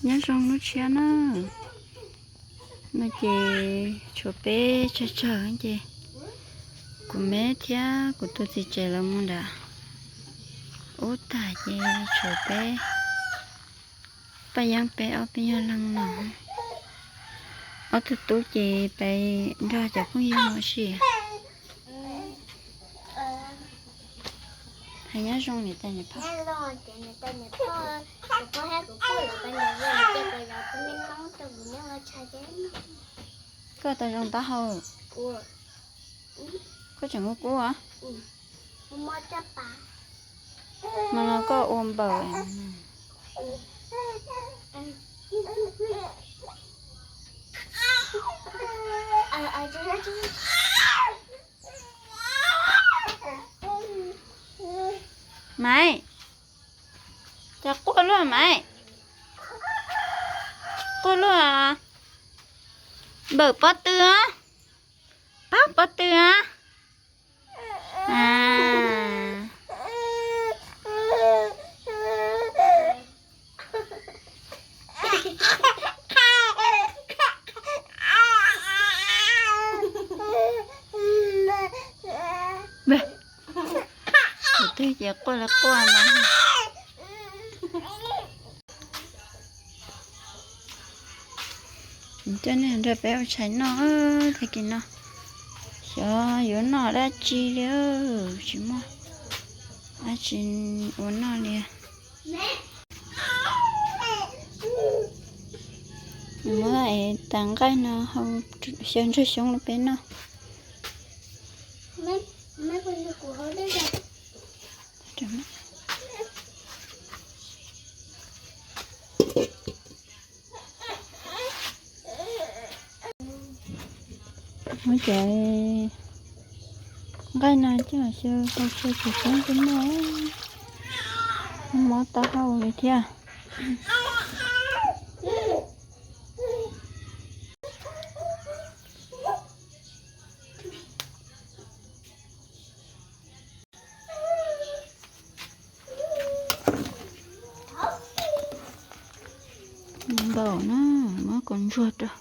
Nyob zoo hnub tshiab na. No ces tshuav peb tsawg tsawg ces kuv me thiab kuv tus txiv tsev lawv mus nram ub tag ces tshuav peb, Paj Yeeb peb ob peb nyuag leeg no. Ob tug tub ces peb nrog cov phooj ywg mus ua si. Hais nyob zoo niam tais niam phauj. Koj tau zoo taub hau. Koj tseem kub kub os. Mas no koj ua npaws. Maiv, cas quaj luaj Maiv? Quaj luaj. Npawm pob tw os. Pab pob tw os. Tus twg ces quaj li quaj no. Coj nej nrog peb ua tshais noj tag kis no. Xyov yuav noj dab tsi li, tsis muaj dab tsi ua noj li. Muab tas nqaij no hau xyaw ntsuag xyoob rau peb noj. Muab cov nqaij no coj xyaw hau xyaw ntsuag xyoob rau noj. Mob taub hau li thiab. Npaum na, muab kaus ntsuag rau.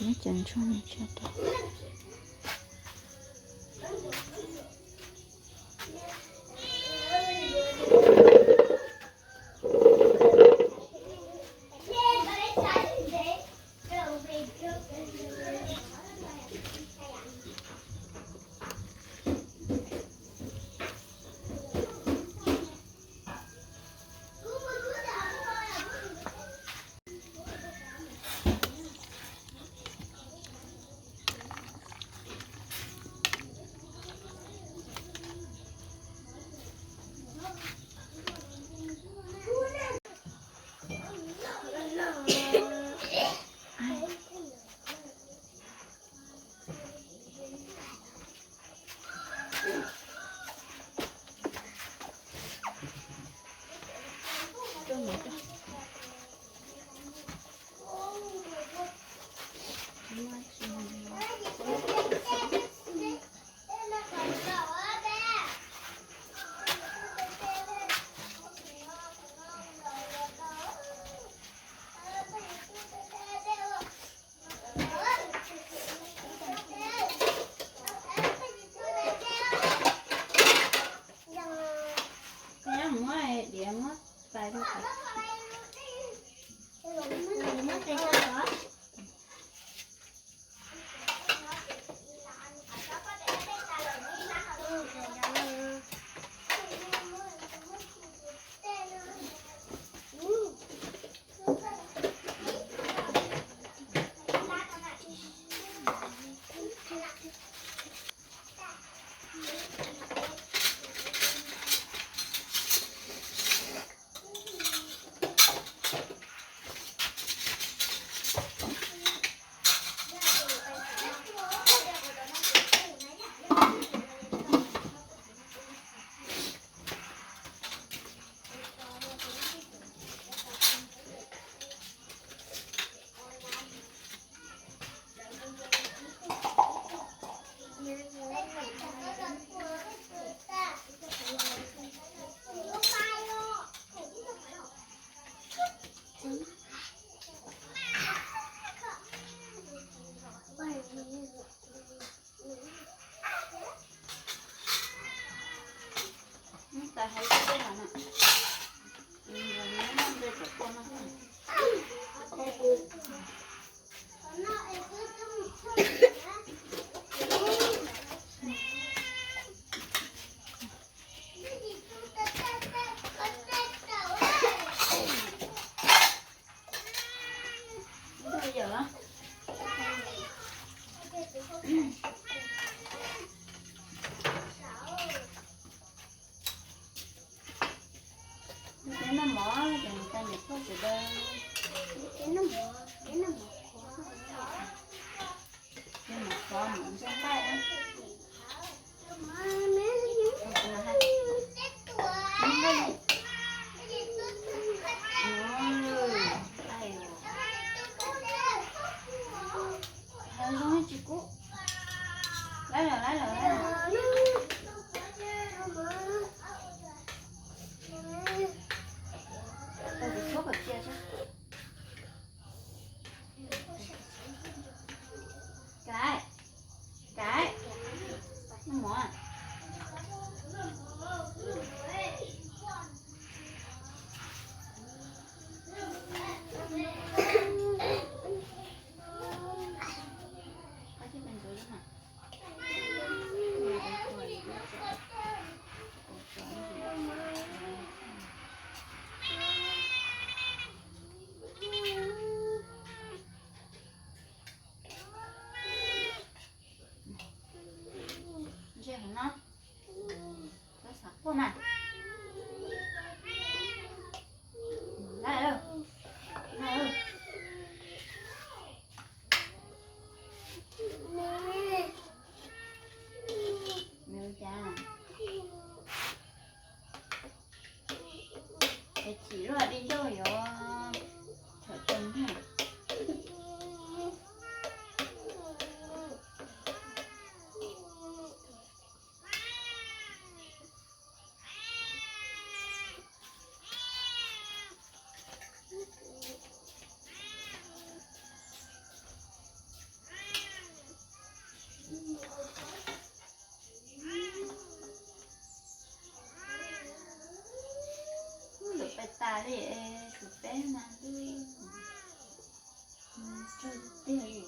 Muab cov ntsuag no tso rau. Noj mov ces nws coj niam tuaj sawv daws. Noj mov, noj mov qhuav, noj mov qhuav mus ntxuag nqaij. Zoo tsis kub. Laib lawm, laib lawm, laib lawm. Tau kuv tshuab kom cia seb. Kav, kav, noj mov. Ntshe hauv no, koj xav quaj mas. Laib, laib. Nws cas es chim luaj di ncauj yuav thaum tag na. Ntawm pais tas li es tus peb mas twb tsawg tiag li.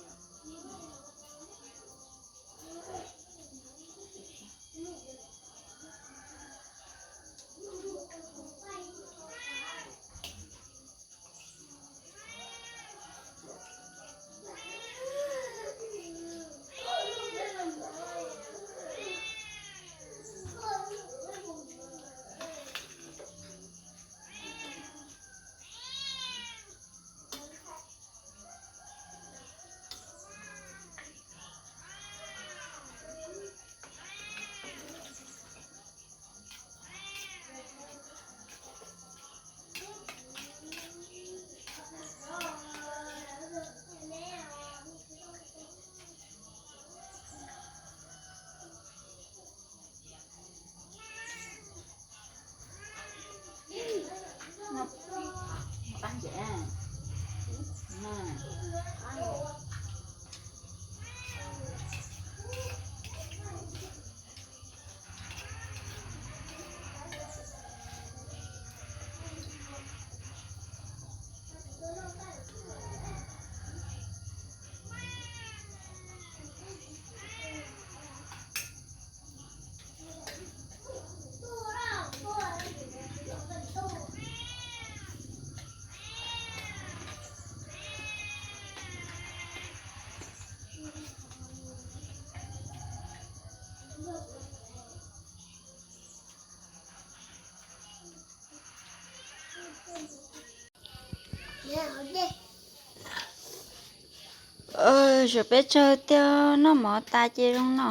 Suav peb tsawg tiag, noj mov tas ces zoo no.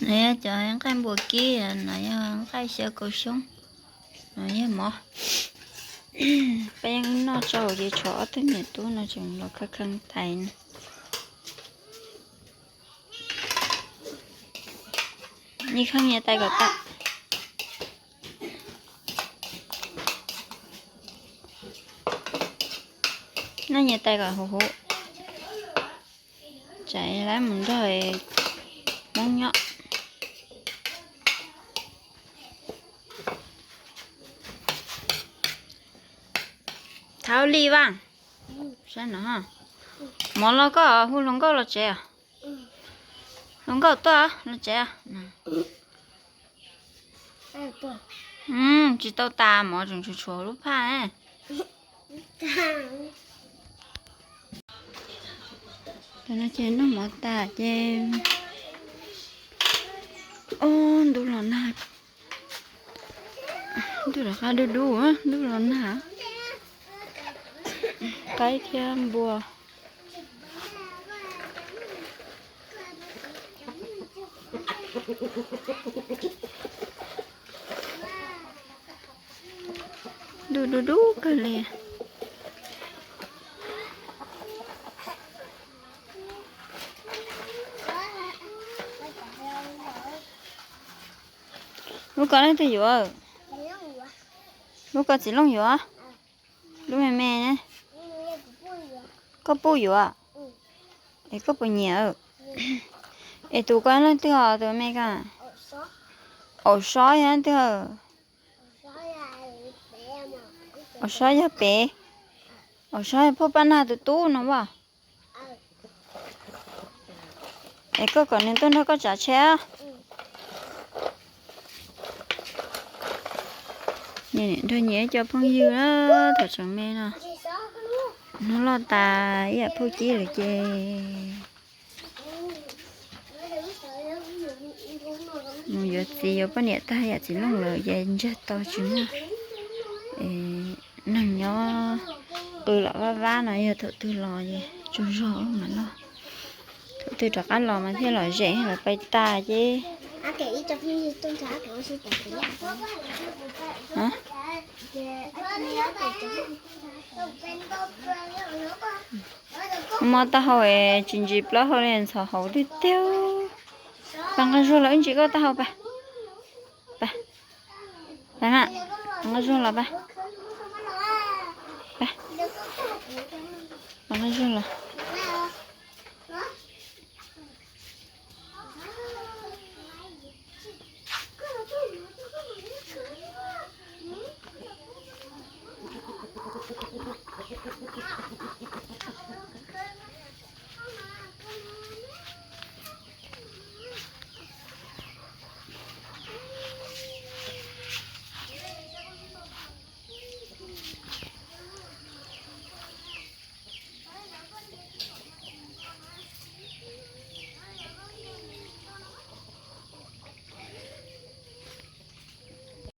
No yog cov nqaij npua kib, no yog nqaij xyaw kaus xyoob, no yog mov. Peb noj tsau ces tshuav ob tug niam tub no tseem los kheej kheej tais no. Nyias kheej nyias tais kom tas. Noj nyias tais kom huv huv. Tsam lawv mus nrog Hmoob nyob. Tháo li Vaj, saib no, mov los koj hu hluas nkauj los tsev? Hluas nkauj tuaj los tsev. Tsis tau tas, mov tseem tshuav tshuav lub phaj. Tam no ces noj mov tas ces, o, ntuj los nag, ntuj rov qab dub dub, ntuj los nag, qaib thiab npua. Ntuj dub dub kawg li. Lub ko leej twg yuav? Lub ko txiv Looj yuav. Lub me me ne. Koj puj yuav? Es koj puas nyiam? Es tus ko leej twg os, tus me ko? Aum Sob yog leej twg? Aum Sob yog pem. Aum Sob yog Phauj Paj Nag tus tub no as. Es koj kom nws tuaj nrog koj tsav tsheb. Nrog nyias cov phooj ywg na, thaum tseem me no. Hnub loj tas ib yam phooj ywg lawm ces mus yuav txiv yuav poj niam tag yam txiv Looj lawm ces ntsiag to tsis muaj neeg nyob. Qw los vab vab no, yog thaum twg los es tsaug zog mas loj. Thaum twg rov qab los mas thiaj lom zem los pais tas ces. Mob taub hau es tsis ntsis plaub hau li, ntxhov hauv tiag tiag. Pab nqa zuag los wb ntsis koj taub hau pab. Pab, nqa zuag los pab. Pab, nqa zuag los.